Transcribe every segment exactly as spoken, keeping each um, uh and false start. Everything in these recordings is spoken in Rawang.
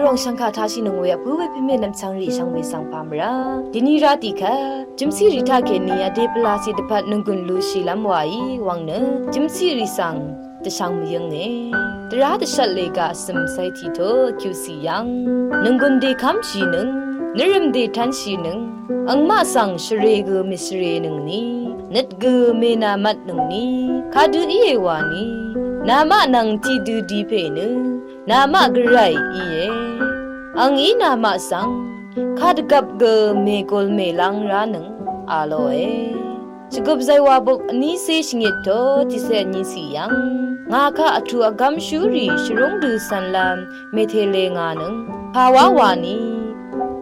Rong shvngkà tashì nøng we vpǿ we pèmè nvmchvng rì shvngbe svng pà mvrá dèní rá tiq kvt jø̀mciq rì taqkèní vdè pvlacì dvpvt nònggùn lushìlv́m wàí wvng nø jø̀mciq rì svng dvshvng mvyǿnge. Dvrá dvshvt lèga vcø̀m cé tiq to vkyucì yv́ng nònggùn dèkv́mshì nøng, nvrø̀m dètv́nshì nøng, angmaq svng shvrē gø mèshvrē nøngni, nøt gø mènàmvt nøngni, kadø íe wani, namaq nvng tiqdø di pè nø namaq Gvray íe. Angí namaq svng kadvgvp gø mègul mèlv́ng rá nøng a lòe. Shvgøp zaywabuk vnícé shvngit to tiqcé vnícì yv́ng ngà kaq vtù vgvmshúrì shvrúng dø cv̄nlv́m mètele ngà nøng pàwá wani,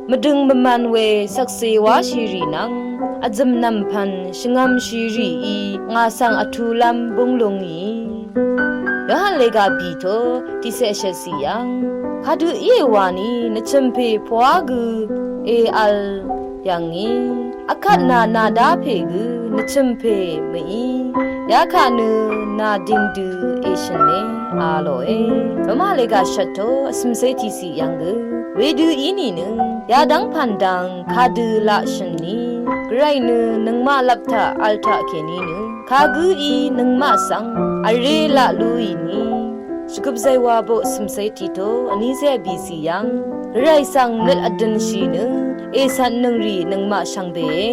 mvdøng mvman we shvkse wáshìrì nvng vzø̀m nv̀mpv̀n shvngv̄mshìrìí ngà svng vtulv́m búng lúngì. Yohan lèga bì to tiqcé vshvtcì yv́ng kadø íe wani nvchø̀m pè pòá gø èvl yv̀ngí, akvt nà nàdá pè gø nvchø̀m pè mø̀í, yakaq nø nà dìng dø èshø̀ne a lòe. Roma lèga shvt to vcø̀mcé tiqcì yv́ng gø wedø í nìnø yadv́ng pv̀n dang kadø laq shø̀nni, Gvray nø nøngmaq lap taq vl taqkèní nø kagǿí nøngmaq svng vré laq lúì ni. Shvgøp zaywabuk vcø̀mcé tiq to vnícé vbìcì yv́ng Gvray svng nøt vdønshì nø ècv̀n nøngrì nøngmaq shvngbeé.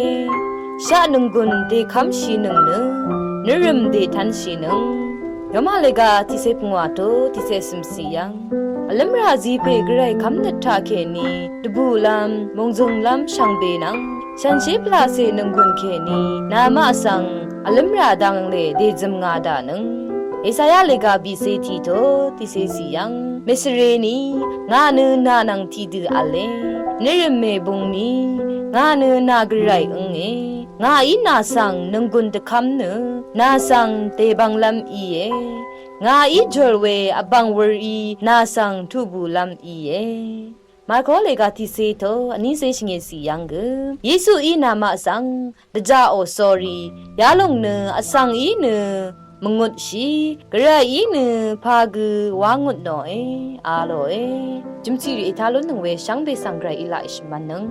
Shaq nònggùn dèkv́mshì nøng nø nvrø̀m dètv́nshì nøng. Roma lèga tiqcé pungwà to tiqcé vcø̀mcì yv́ng vlǿmrà zí pè Gvray kv́mnøt taqkèní dvbùlv́m mòngzø̀nglv́m shvngbe nvng shànshér pvlacè nònggùn kèní namaq svng vlǿmrà dv̄nglè dèzø̀m ngà dà nøng. Esaya lèga bìcé tiq to tiqcécì yv́ng mèshvrē ni, ngà nø nà nvng tiqdø v̄le, nvrø̀m mèbung ni, ngà nø nà Gvray ǿnge, ngàí nà svng nònggùn dvkv́m nø nà svng dèbvnglv́m íe, ngàí jòr we vbv̀ng wūrí nà svng tuqbùlv́m íe. Marko lèga tiqcé to vnícé shvngitcì yv́ng gø Yesuí namaq svng dvjaqò sórí yalòng nø vsvng í nø mvngutshì, Gvrayí nø pà gø wá ngut nòe a lòe. Jø̀mciq rì ètá lúnnøng we shvngbe svng Gvrayí laq èshvmv̄nnøng.